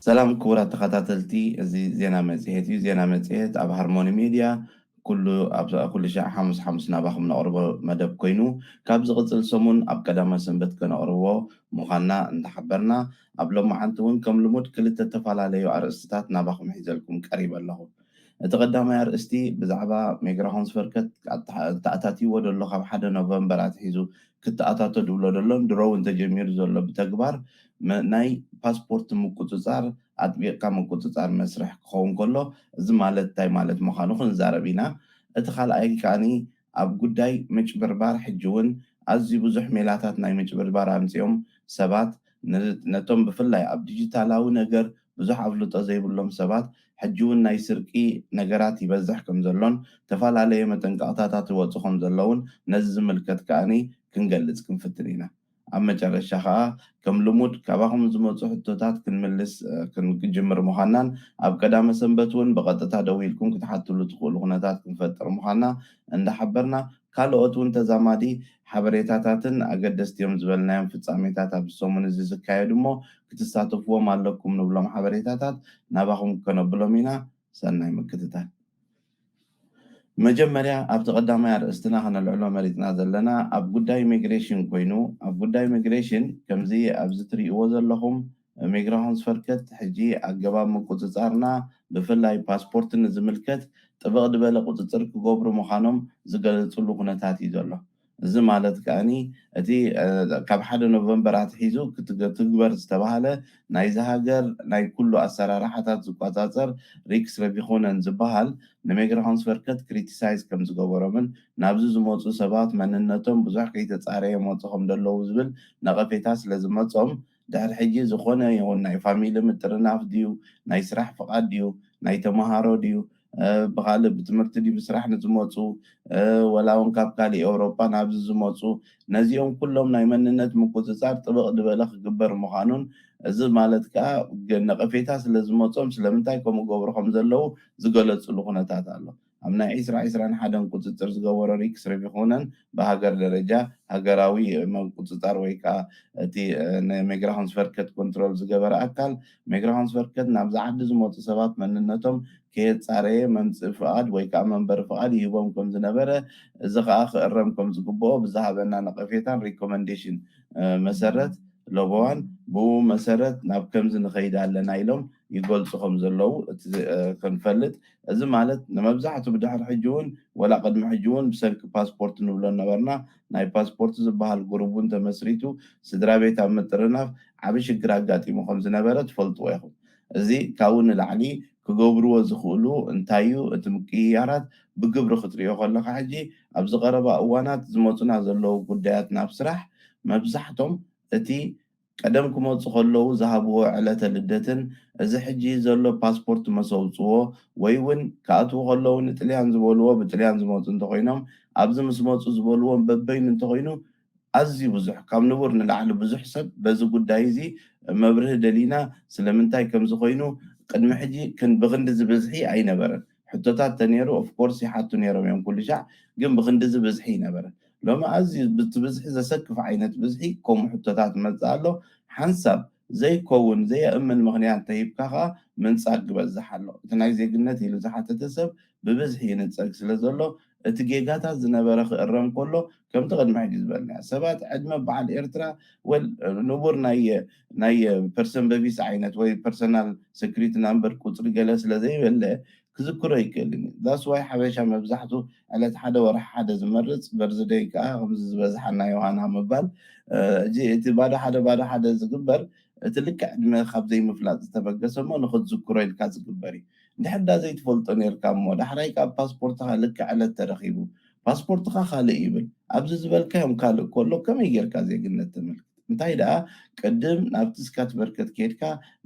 ሰላም ክቡራት ተኸታተልቲ፣ እዚ ዜና መጽሔት እዩ። ዜና መጽሔት ኣብ ሃርሞኒ ሜድያ ኩሉ ኣብ ኩሉ ሻዕ ሓሙስ ሓሙስ ናባኹም ነቕርቦ መደብ ኮይኑ፣ ካብ ዝቕጽል ሰሙን ኣብ ቀዳማይ ሰንበት ከነቕርቦ ምዃንና እንዳሓበርና፣ ኣብ ሎማዓንቲ እውን ከም ልሙድ ክልተ ዝተፈላለዩ ኣርእስትታት ናባኹም ሒዘልኩም ቀሪበ ኣለኹ። እቲ ቀዳማይ ኣርእስቲ ብዛዕባ ሜግራ ሆንስፈርከት ኣተሓ-፣ ተኣታትይዎ ዘሎ ካብ ሓደ ኖቨምበር ኣትሒዙ ክተኣታቶ ድብሎ ደሎን ድሮ እውን ተጀሚሩ ዘሎ ብተግባር መ-፣ ናይ ፓስፖርት ምቁጽጻር ኣጥቢቕካ ምቁጽጻር መስርሕ ክኸውን ከሎ፣ እዚ ማለት እንታይ ማለት ምዃኑ ክንዛረብ ኢና። እቲ ካልኣይ ከኣኒ ኣብ ጉዳይ ምጭብርባር ሕጂ እውን ኣዝዩ ብዙሕ ሜላታት ናይ ምጭብርባር ኣምጺኦም ሰባት ን-፣ ነቶም ብፍላይ ኣብ ዲጂታላዊ ነገር ብዙሕ ኣፍልጦ ዘይብሎም ሰባት ሕጂ እውን ናይ ስርቂ ነገራት ይበዝሕ ከም ዘሎን ዝተፈላለየ መጠንቀቕታታት ይወፁ ከም ዘለውን ነዚ ዝምልከት ከኣኒ ክንገልጽ ክንፍትን ኢና። ኣብ መጨረሻ ከኣ ከም ልሙድ ካባኹም ዝመፁ ሕቶታት ክንምልስ፣ እ፣ ክንጅምር ምዃናን ኣብ ቀዳመ ሰንበት እውን ብቐጥታ ደዊልኩም ክትሓትሉ ትኽእሉ ኩነታት ክንፈጥር ምዃና እንዳሓበርና፣ ካልኦት እውን ተዛማዲ ሓበሬታታትን ኣገደስቲ እዮም ዝበልናዮም ፍጻሜታት ኣብዚ ሰሙን እዚ ዝካየዱ እሞ ክትሳተፍዎም ኣለኩም ንብሎም ሓበሬታታት ናባኹም ከነብሎም ኢና። ሰናይ ምክትታል። መጀመርያ ኣብቲ ቀዳማይ ኣርእስትና ከነልዕሎ መሪጽና ዘለና ኣብ ጉዳይ ኢሚግሬሽን ኮይኑ፣ ኣብ ጉዳይ ኢሚግሬሽን ከምዚ ኣብዚ ትርእይዎ ዘለኹም ሜግራ ሆንስፈርከት ሕጂ ኣገባብ ምቁጽጻርና ብፍላይ ፓስፖርት ንዝምልከት ጥብቕ ዝበለ ቁጽጽር ክገብሩ ምዃኖም ዝገለጽሉ ኩነታት እዩ ዘሎ። እዚ ማለት ከኣኒ እቲ፣ እ፣ ካብ ሓደ ኖቨምበር ኣትሒዙ ክትገ-፣ ትግበር ዝተባህለ ናይዚ ሃገር ናይ ኩሉ ኣሰራርሓታት ዝቆጻጸር ሪክስ ረቪኾነን ዝበሃል ንሜግራ ሆንስፈርከት ክሪቲሳይዝ ከም ዝገበሮምን ናብዚ ዝመጹ ሰባት መንነቶም ብዙሕ ከይተጻረየ መጹ ከም ዘለዉ ዝብል ነቐፌታ ስለ ዝመጾም ድሕሪ ሕጂ ዝኾነ ይኹን ናይ ፋሚሊ ምጥርናፍ ድዩ፣ ናይ ስራሕ ፍቓድ ድዩ፣ ናይ ተምሃሮ ድዩ፣ እ፣ ብኻልእ ብትምህርቲ ድዩ ብስራሕ ንዝመፁ፣ እ፣ ወላ እውን ካብ ካሊእ ኤውሮጳ ናብዚ ዝመፁ፣ ነዚኦም ኩሎም ናይ መንነት ምቁፅፃር ጥብቕ ዝበለ ክግበር ምዃኑን፣ እዚ ማለት ከዓ ገ-፣ ነቐፌታ ስለ ዝመፆም ስለምንታይ ከምኡ ገብሩ ከም ዘለዉ ዝገለፅሉ ኩነታት ኣሎ። ኣብ ናይ ዒስራ ዒስራን ሓደን ቁፅፅር ዝገበሮ ሪክስ ሪቪኾነን ብሃገር ደረጃ ሃገራዊ ምቁፅፃር ወይ ከዓ እቲ፣ እ፣ ንሜግራ ሆንስፈርከት ኮንትሮል ዝገበረ ኣካል ሜግራ ሆንስፈርከት ናብዚ ዓዲ ዝመፁ ሰባት መንነቶም ከየፃረየ መምፅኢ ፍቓድ ወይ ከዓ መንበሪ ፍቓድ ይህቦም ከም ዝነበረ፣ እዚ ከዓ ክእረም ከም ዝግብኦ ብዝሃበና ነቐፌታን ሪኮመንዴሽን፣ እ፣ መሰረት ለበዋን ብኡ መሰረት ናብ ከምዚ ንኸይድ ኣለና ኢሎም ይገልፁ ከም ዘለዉ እቲ፣ እ፣ ክንፈልጥ። እዚ ማለት ንመብዛሕቱ ብድሕሪ ሕጂ እውን ወላ ቅድሚ ሕጂ እውን ብሰንኪ ፓስፖርት ንብሎ ነበርና ናይ ፓስፖርት ዝበሃል ጉሩብ እውን ተመስሪቱ ስድራ ቤት ኣብ ምጥርናፍ ዓቢ ሽግር ኣጋጢሙ ከም ዝነበረ ትፈልጥዎ ኢኹም። እዚ ካብኡ ንላዕሊ ክገብርዎ ዝኽእሉ እንታይ እዩ? እቲ ምቅይያራት ብግብሪ ክትሪኦ ከለኻ ሕጂ ኣብዚ ቀረባ እዋናት ዝመፁና ዘለዉ ጉዳያት ናብ ስራሕ መብዛሕቶም እቲ ቀደም ክመፁ ከለዉ ዝሃብዎ ዕለተ ልደትን እዚ ሕጂ ዘሎ ፓስፖርት መሰውፅዎ ወይ እውን ክኣትዉ ከለዉ ንጥልያን ዝበልዎ ብጥልያን ዝመፁ እንተኮይኖም ኣብዚ ምስ መፁ ዝበልዎም በበይኑ እንተኮይኑ ኣዝዩ ብዙሕ ካብ ንቡር ንላዕሊ ብዙሕ ሰብ በዚ ጉዳይ እዚ መብርሂ ደሊና ስለምንታይ ከምዚ ኮይኑ ቅድሚ ሕጂ ክን-፣ ብክንዲ ዝበዝሒ ኣይነበረን። ሕቶታት ተነይሩ ኦፍኮርስ ይሓቱ ነይሮም እዮም ኩሉ ሻዕ ግን ብክንዲ ዝበዝሒ ይነበረን። ሎሚ ኣዝዩ ብቲ ብዝሒ ዘሰክፍ ዓይነት ብዝሒ ከምኡ ሕቶታት መፅእ ኣሎ። ሓንሳብ ዘይከውን ዘየእምን ምኽንያት ተሂብካ ከዓ ምንፃግ ይበዝሕ ኣሎ። እቲ ናይ ዜግነት ኢሉ ዝሓተተ ሰብ ብብዝሒ ይንፀግ ስለ ዘሎ እቲ ጌጋታት ዝነበረ ክእረም ከሎ ከምቲ ቅድሚ ሕጂ ዝበልና ሰባት ዕድመ በዓል ኤርትራ ወል ንቡር ናይ ናይ ፐርሰን በቪስ ዓይነት ወይ ፐርሰናል ሴኩሪቲ ናምበር ቁፅሪ ገለ ስለ ዘይበለ ክዝክሮ ይክእልን እዩ። ዳስ ዋይ ሓበሻ መብዛሕቱ ዕለት ሓደ ወርሒ ሓደ ዝመርፅ በርዝደይ ከዓ ከምዚ ዝበዝሓና ዮሃና ምባል፣ እ፣ እዚ እቲ ባዶ ሓደ ባዶ ሓደ ዝግበር እቲ ልክዕ ዕድመ ካብ ዘይምፍላጥ ዝተበገሰ እሞ ንክትዝክሮ ኢልካ ዝግበር እዩ። እንድሕር ዳ ዘይትፈልጦ ነርካ እሞ ዳሕራይ ካብ ፓስፖርትካ ልክዕ ዕለት ተረኺቡ ፓስፖርትካ ካልእ ይብል ኣብዚ ዝበልካዮም ካልእ ከሎ ከመይ ጌርካ ዜግነት ተመልክት? እንታይ ደኣ ቅድም ናብቲ ስካት በርከት ከይድካ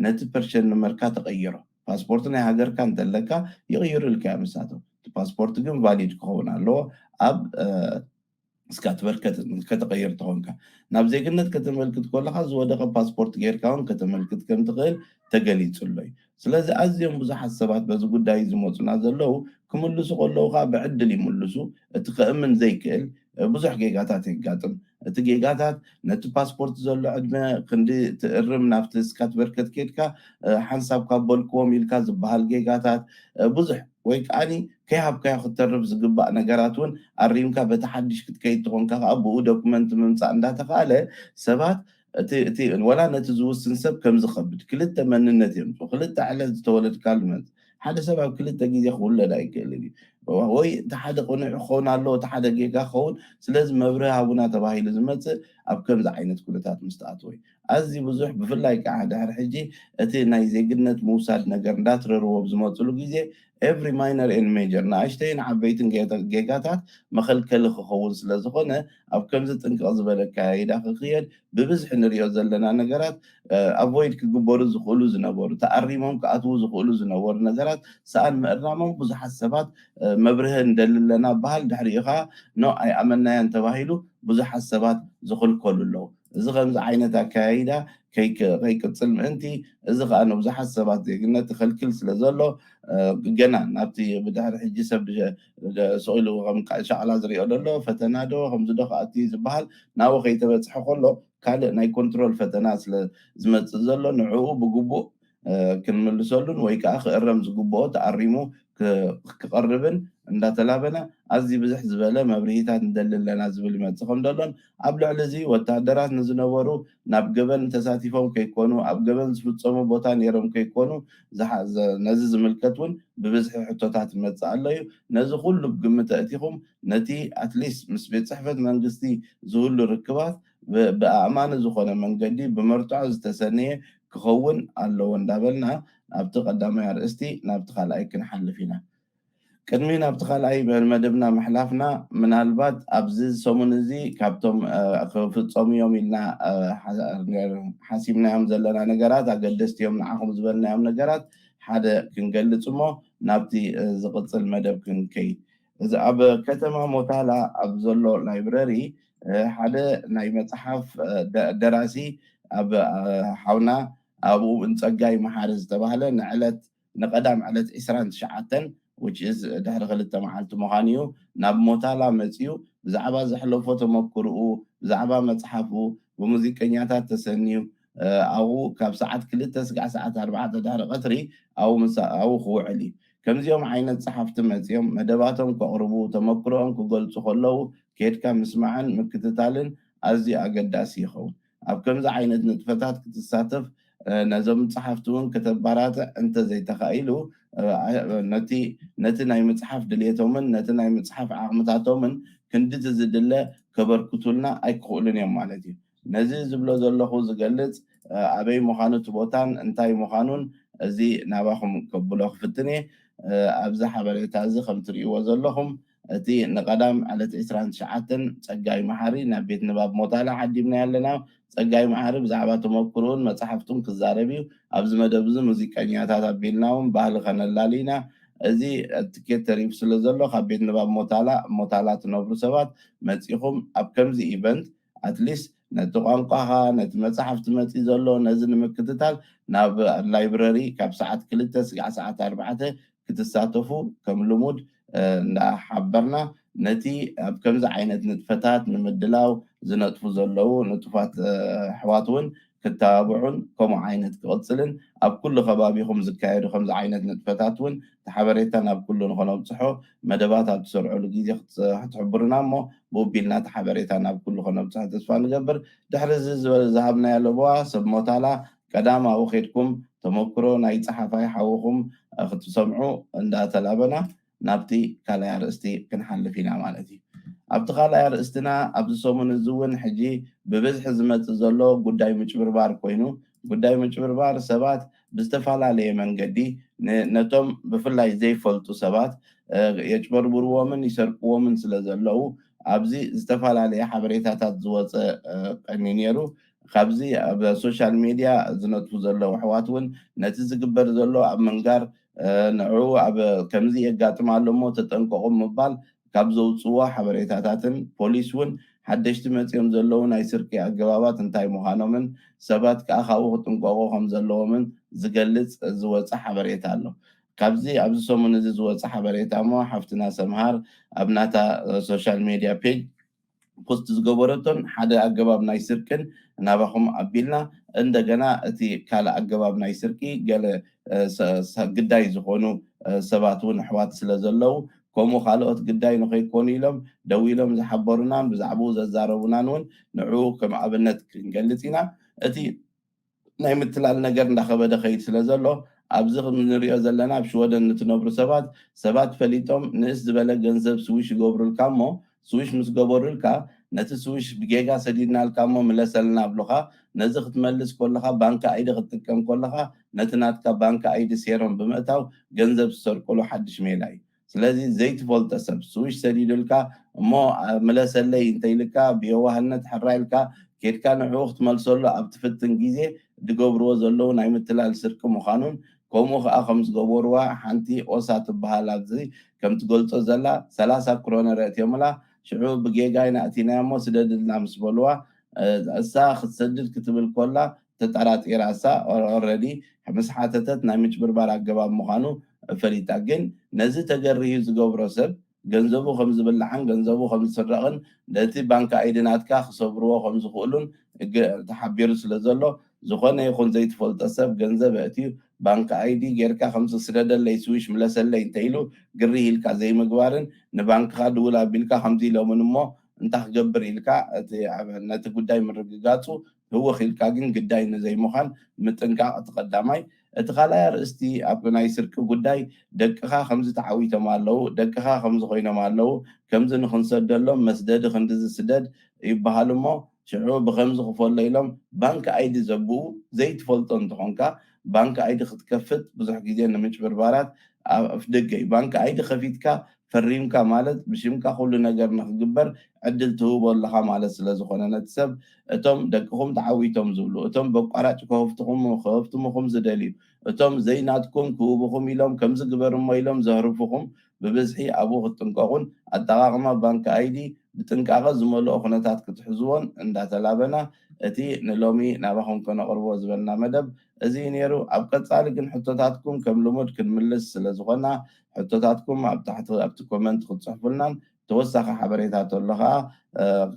ነቲ ፐርሸን ንመርካ ተቐይሮ። ፓስፖርት ናይ ሃገርካ እንተለካ ይቕይሩልካ እዮም ንሳቶም። እቲ ፓስፖርት ግን ቫሊድ ክኸውን ኣለዎ ኣብ፣ እ፣ ስካት በርከት ከተቐይር ተኾንካ። ናብ ዜግነት ከተመልክት ከለኻ ዝወደቐ ፓስፖርት ጌርካ እውን ከተመልክት ከም ትኽእል ተገሊጹ ኣሎ እዩ። ስለዚ ኣዝዮም ብዙሓት ሰባት በዚ ጉዳይ ዝመጹና ዘለዉ ክምልሱ ከለዉ ከዓ ብዕድል ይምልሱ። እቲ ከእምን ዘይክእል ብዙሕ ጌጋታት የጋጥም። እቲ ጌጋታት ነቲ ፓስፖርት ዘሎ ዕድመ ክንዲ ትእርም ናብቲ እስካት በርከት ኬድካ ሓንሳብ ካብ በልክዎም ኢልካ ዝበሃል ጌጋታት ብዙሕ ወይ ከዓኒ ከይሃብካዮ ክትተርፍ ዝግባእ ነገራት እውን ኣሪምካ በቲ ሓድሽ ክትከይድ ትኾንካ ከዓ ብኡ ዶኩመንት ምምፃእ እንዳተኻእለ ሰባት እቲ ወላ ነቲ ዝውስን ሰብ ከም ዝኸብድ ክልተ መንነት የምፅኡ። ክልተ ዕለት ዝተወለድካሉ መን ሓደ ሰብ ኣብ ክልተ ግዜ ክውለድ ኣይክእልን እዩ። ወይ እቲ ሓደ ቅኑዕ ክኸውን ኣለዎ፣ እቲ ሓደ ጌጋ ክኸውን። ስለዚ መብርሂ ሃቡና ተባሂሉ ዝመፅእ ኣብ ከምዚ ዓይነት ኩነታት ምስ ተኣትወ እዩ። ኣዝዩ ብዙሕ ብፍላይ ከዓ ድሕሪ ሕጂ እቲ ናይ ዜግነት ምውሳድ ነገር እንዳትረርዎ ኣብ ዝመፅሉ ግዜ every minor and major ንኣሽተይን ዓበይትን ጌጋታት መኸልከሊ ክኸውን ስለ ዝኾነ ኣብ ከምዚ ጥንቅቕ ዝበለ ኣካያይዳ ክኽየድ ብብዝሒ ንሪኦ ዘለና ነገራት ኣቮይድ ክግበሩ ዝኽእሉ ዝነበሩ ተኣሪሞም ክኣትዉ ዝኽእሉ ዝነበሩ ነገራት ሰኣን ምእራሞም ብዙሓት ሰባት መብርሂ እንደልለና በሃል ድሕሪኡ ከዓ ኖ ኣይኣመናያን ተባሂሉ ብዙሓት ሰባት ዝኽልከሉ ኣለዉ። እዚ ከምዚ ዓይነት ኣካያይዳ ከይቅፅል ምእንቲ እዚ ከዓ ንብዙሓት ሰባት ዜግነት ትኸልክል ስለ ዘሎ ገና ናብቲ ብድሕሪ ሕጂ ሰብ ስኢሉ ከም ሻቕላ ዝሪኦ ዘሎ ፈተና ዶ ከምዚ ዶ ክኣቲ ዝበሃል ናብኡ ከይተበፅሐ ከሎ ካልእ ናይ ኮንትሮል ፈተና ስለ ዝመፅእ ዘሎ ንዕኡ ብግቡእ ክንምልሰሉን ወይ ከዓ ክእረም ዝግብኦ ተኣሪሙ ክቐርብን እንዳተላበና ኣዝዩ ብዝሕ ዝበለ መብርሂታት ንደሊ ኣለና ዝብል ይመፅእ ከም ዘሎን ኣብ ልዕሊ እዚ ወታደራት ንዝነበሩ ናብ ገበን ተሳቲፎም ከይኮኑ ኣብ ገበን ዝፍፀሙ ቦታ ነይሮም ከይኮኑ ነዚ ዝምልከት እውን ብብዝሒ ሕቶታት ይመፅእ ኣሎ እዩ። ነዚ ኩሉ ብግምት ኣእቲኹም ነቲ ኣትሊስት ምስ ቤት ፅሕፈት መንግስቲ ዝህሉ ርክባት ብኣእማኒ ዝኾነ መንገዲ ብመርትዖ ዝተሰነየ ክኸውን ኣለዎ እንዳበልና ኣብቲ ቀዳማይ ኣርእስቲ ናብቲ ካልኣይ ክንሓልፍ ኢና። ቅድሚ ናብቲ ካልኣይ መደብና ምሕላፍና ምናልባት ኣብዚ ሰሙን እዚ ካብቶም ክፍፀሙ እዮም ኢልና ሓሲብናዮም ዘለና ነገራት ኣገደስቲ እዮም ንዓኹም ዝበልናዮም ነገራት ሓደ ክንገልፅ እሞ ናብቲ ዝቕፅል መደብ ክንከይድ። እዚ ኣብ ከተማ ሞታላ ኣብ ዘሎ ላይብረሪ ሓደ ናይ መፅሓፍ ደራሲ ኣብ ሓውና ኣብኡ ንፀጋይ መሓሪ ዝተባህለ ንዕለት ንቀዳም ዕለት ዕስራን ትሽዓተን which is ድሕሪ ክልተ መዓልቲ ምዃኑ እዩ ናብ ሞታላ መፅዩ ብዛዕባ ዘሕለፎ ተመክርኡ ብዛዕባ መፅሓፉ ብሙዚቀኛታት ተሰንዩ ኣብኡ ካብ ሰዓት ክልተ ስጋዕ ሰዓት ኣርባዕተ ድሕሪ ቀትሪ ኣብኡ ክውዕል እዩ። ከምዚኦም ዓይነት ፀሓፍቲ መፅዮም መደባቶም ከቕርቡ ተመክሮኦም ክገልፁ ከለዉ ኬድካ ምስማዕን ምክትታልን ኣዝዩ ኣገዳሲ ይኸውን። ኣብ ከምዚ ዓይነት ንጥፈታት ክትሳተፍ ነዞም ፀሓፍቲ እውን ከተባራትዕ እንተዘይተኻኢሉ ነቲ ናይ ምፅሓፍ ድልየቶምን ነቲ ናይ ምፅሓፍ ዓቕምታቶምን ክንድቲ ዝድለ ከበርክቱልና ኣይክኽእሉን እዮም ማለት እዩ። ነዚ ዝብሎ ዘለኹ ዝገልፅ ኣበይ ምዃኑ እቲ ቦታን እንታይ ምዃኑን እዚ ናባኹም ከብሎ ክፍትን እየ። ኣብዚ ሓበሬታ እዚ ከም ትርእይዎ ዘለኹም እቲ ንቐዳም ዕለት ዕስራን ትሽዓተን ፀጋይ መሓሪ ናብ ቤት ንባብ ሞታላ ዓዲምናዮ ኣለና። ፀጋይ መሓሪ ብዛዕባ ተመክርኡን መፅሓፍቱን ክዛረብ እዩ። ኣብዚ መደብ እዚ ሙዚቀኛታት ኣቢልና እውን ባህሊ ከነላሊ ኢና። እዚ ትኬት ተሪፉ ስለ ዘሎ ካብ ቤት ንባብ ሞታላ ሞታላ ትነብሩ ሰባት መፂኹም ኣብ ከምዚ ኢቨንት ኣትሊስት ነቲ ቋንቋኻ ነቲ መፅሓፍቲ መፂ ዘሎ ነዚ ንምክትታል ናብ ላይብረሪ ካብ ሰዓት ክልተ ስጋዕ ሰዓት ኣርባዕተ ክትሳተፉ ከም ልሙድ እንዳሓበርና ነቲ ኣብ ከምዚ ዓይነት ንጥፈታት ንምድላው ዝነጥፉ ዘለዉ ንጡፋት ኣሕዋት እውን ክተባብዑን ከምኡ ዓይነት ክቕፅልን ኣብ ኩሉ ከባቢኹም ዝካየዱ ከምዚ ዓይነት ንጥፈታት እውን እቲ ሓበሬታ ናብ ኩሉ ንኸነብፅሖ መደባት ኣብ ትሰርዕሉ ግዜ ክትሕብሩና እሞ ብኡቢልና እቲ ሓበሬታ ናብ ኩሉ ከነብፅሖ ተስፋ ንገብር። ድሕሪ እዚ ዝበለ ዝሃብናዮ ለበዋ ሰብ ሞታላ ቀዳም ኣብኡ ኬድኩም ተመክሮ ናይ ፀሓፋይ ሓውኹም ክትሰምዑ እንዳተላበና ናብቲ ካልኣይ ኣርእስቲ ክንሓልፍ ኢና ማለት እዩ። ኣብቲ ካልኣይ ኣርእስትና ኣብዚ ሰሙን እዚ እውን ሕጂ ብብዝሒ ዝመፅእ ዘሎ ጉዳይ ምጭብርባር ኮይኑ ጉዳይ ምጭብርባር ሰባት ብዝተፈላለየ መንገዲ ነቶም ብፍላይ ዘይፈልጡ ሰባት የጭበርብርዎምን ይሰርቅዎምን ስለ ዘለዉ ኣብዚ ዝተፈላለየ ሓበሬታታት ዝወፀ ቀኒ ነይሩ። ካብዚ ኣብ ሶሻል ሜድያ ዝነጥፉ ዘለዉ ኣሕዋት እውን ነቲ ዝግበር ዘሎ ኣብ ምንጋር ንዕኡ ኣብ ከምዚ የጋጥም ኣሎ እሞ ተጠንቀቑ ምባል ካብ ዘውፅዎ ሓበሬታታትን ፖሊስ እውን ሓደሽቲ መፂኦም ዘለዉ ናይ ስርቂ ኣገባባት እንታይ ምዃኖምን ሰባት ከዓ ካብኡ ክጥንቀቑ ከም ዘለዎምን ዝገልፅ ዝወፀ ሓበሬታ ኣሎ። ካብዚ ኣብዚ ሰሙን እዚ ዝወፀ ሓበሬታ እሞ ሓፍትና ሰምሃር ኣብ ናታ ሶሻል ሜድያ ፔጅ ፖስት ዝገበረቶን ሓደ ኣገባብ ናይ ስርቅን ናባኹም ኣቢልና እንደገና እቲ ካልእ ኣገባብ ናይ ስርቂ ገለ ግዳይ ዝኾኑ ሰባት እውን ኣሕዋት ስለ ዘለዉ ከምኡ ካልኦት ግዳይ ንኸይኮኑ ኢሎም ደው ኢሎም ዝሓበሩናን ብዛዕባኡ ዘዛረቡናን እውን ንዕኡ ከም ኣብነት ክንገልጽ ኢና። እቲ ናይ ምትላል ነገር እንዳኸበደ ኸይድ ስለ ዘሎ ኣብዚ ንሪኦ ዘለና ኣብ ሽወደን ንትነብሩ ሰባት ሰባት ፈሊጦም ንእስ ዝበለ ገንዘብ ስዊሽ ይገብሩልካ እሞ ስዊሽ ምስ ገበሩልካ ነቲ ስዊሽ ብጌጋ ሰዲድናልካ እሞ ምለሰልና ኣብሉኻ ነዚ ክትመልስ ከለኻ ባንክ ኣይዲ ክትጥቀም ከለኻ ነቲ ናትካ ባንክ ኣይዲ ሴሮም ብምእታው ገንዘብ ዝሰርቁሉ ሓድሽ ሜላ እዩ። ስለዚ ዘይትፈልጦ ሰብ ስዊሽ ሰዲዱልካ እሞ ምለሰለይ እንተይልካ ብየዋህነት ሕራ ኢልካ ኬድካ ንዕኡ ክትመልሰሉ ኣብ ትፍትን ግዜ ዝገብርዎ ዘለዉ ናይ ምትላል ስርቂ ምዃኑን ከምኡ ከዓ ከም ዝገበርዋ ሓንቲ ኦሳ ትበሃል ኣብዚ ከም ትገልጾ ዘላ ሰላሳ ክሮነር ኣእትዮምላ ሽዑ ብጌጋይ ናእቲናያ እሞ ስደድልና ምስ በልዋ እሳ ክትሰድድ ክትብል ኮላ ተጠራጢራ እሳ ኦረዲ ምስ ሓተተት ናይ ምጭብርባር ኣገባብ ምዃኑ ፈሊጣ ግን ነዚ ተገርዩ ዝገብሮ ሰብ ገንዘቡ ከም ዝብላዕን ገንዘቡ ከም ዝስረቕን ነቲ ባንክ ኣይዲ ናትካ ክሰብርዎ ከም ዝኽእሉን ተሓቢሩ ስለ ዘሎ ዝኾነ ይኹን ዘይትፈልጦ ሰብ ገንዘብ ኣእትዩ ባንክ ኣይዲ ጌርካ ከምዚ ስደደለይ ስዊሽ ምለሰለይ እንተኢሉ ግርህ ኢልካ ዘይምግባርን ንባንክኻ ድውል ኣቢልካ ከምዚ ኢሎምን እሞ እንታይ ክገብር ኢልካ ነቲ ጉዳይ ምርግጋፁ ህወኽ ኢልካ ግን ግዳይ ንዘይምዃን ምጥንቃቕ እቲ ቀዳማይ። እቲ ካልኣይ ኣርእስቲ ኣብ ናይ ስርቂ ጉዳይ ደቅኻ ከምዚ ተዓዊቶም ኣለዉ፣ ደቅኻ ከምዚ ኮይኖም ኣለዉ፣ ከምዚ ንኽንሰደሎም መስደዲ ክንድዚ ስደድ ይበሃል እሞ ሽዑ ብኸምዚ ክፈሎ ኢሎም ባንክ ኣይዲ ዘብኡ ዘይትፈልጦ እንትኾንካ ባንክ ኣይዲ ክትከፍት ብዙሕ ግዜ ንምጭብርባራት ኣፍ ደገ እዩ። ባንክ ኣይዲ ከፊትካ ፈሪምካ ማለት ብሽምካ ኩሉ ነገር ንክግበር ዕድል ትህቦ ኣለኻ ማለት ስለ ዝኾነ ነቲ ሰብ እቶም ደቅኹም ተዓዊቶም ዝብሉ እቶም በቋራጭ ክኸፍትኹም ክኸፍትሙኹም ዝደልዩ እቶም ዘይናትኩም ክህብኹም ኢሎም ከምዚ ግበር እሞ ኢሎም ዘህርፉኹም ብብዝሒ ኣብኡ ክትጥንቀቑን ኣጠቓቕማ ባንክ ኣይዲ ብጥንቃቐ ዝመልኦ ኩነታት ክትሕዝዎን እንዳተላበና እቲ ንሎሚ ናባኹም ከነቕርቦ ዝበልና መደብ እዚ እዩ ነይሩ። ኣብ ቀጻሊ ግን ሕቶታትኩም ከም ልሙድ ክንምልስ ስለ ዝኾና ሕቶታትኩም ኣብ ታሕቲ ኣብቲ ኮመንት ክትጽሕፉልናን ተወሳኺ ሓበሬታ ተሎ ከዓ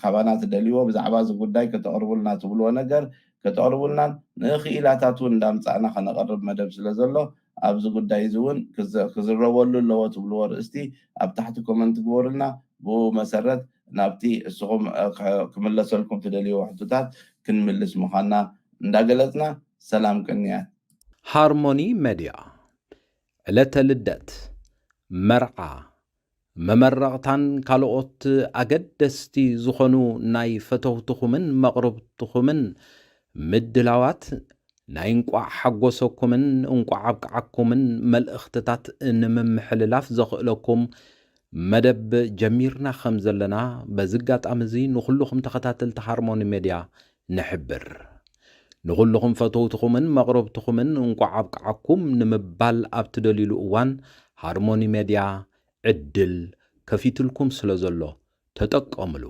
ካባና ትደልይዎ ብዛዕባ እዚ ጉዳይ ከተቕርቡልና ትብልዎ ነገር ከተቕርቡልናን ንኽኢላታት እውን እንዳምፃእና ከነቐርብ መደብ ስለ ዘሎ ኣብዚ ጉዳይ እዚ እውን ክዝረበሉ ኣለዎ ትብልዎ ርእስቲ ኣብ ታሕቲ ኮመንት ግበሩልና። ብኡ መሰረት ናብቲ እስኹም ክምለሰልኩም ትደልይዎ ሕቶታት ክንምልስ ምዃንና እንዳገለፅና ሰላም ቅንያት። ሃርሞኒ መድያ ዕለተ ልደት፣ መርዓ፣ መመረቕታን ካልኦት ኣገደስቲ ዝኾኑ ናይ ፈተውትኹምን መቕርብትኹምን ምድላዋት ናይ እንቋዕ ሓጎሰኩምን እንቋዕ ኣብቅዓኩምን መልእኽትታት ንምምሕልላፍ ዘኽእለኩም መደብ ጀሚርና ከም ዘለና በዚ ኣጋጣሚ እዚ ንኹልኹም ተኸታተልቲ ሃርሞኒ ሜድያ ንሕብር። ንኹልኹም ፈተውትኹምን መቕረብትኹምን እንቋዕ ኣብቅዓኩም ንምባል ኣብ ትደልዩሉ እዋን ሃርሞኒ ሜድያ ዕድል ከፊትልኩም ስለ ዘሎ ተጠቀምሉ።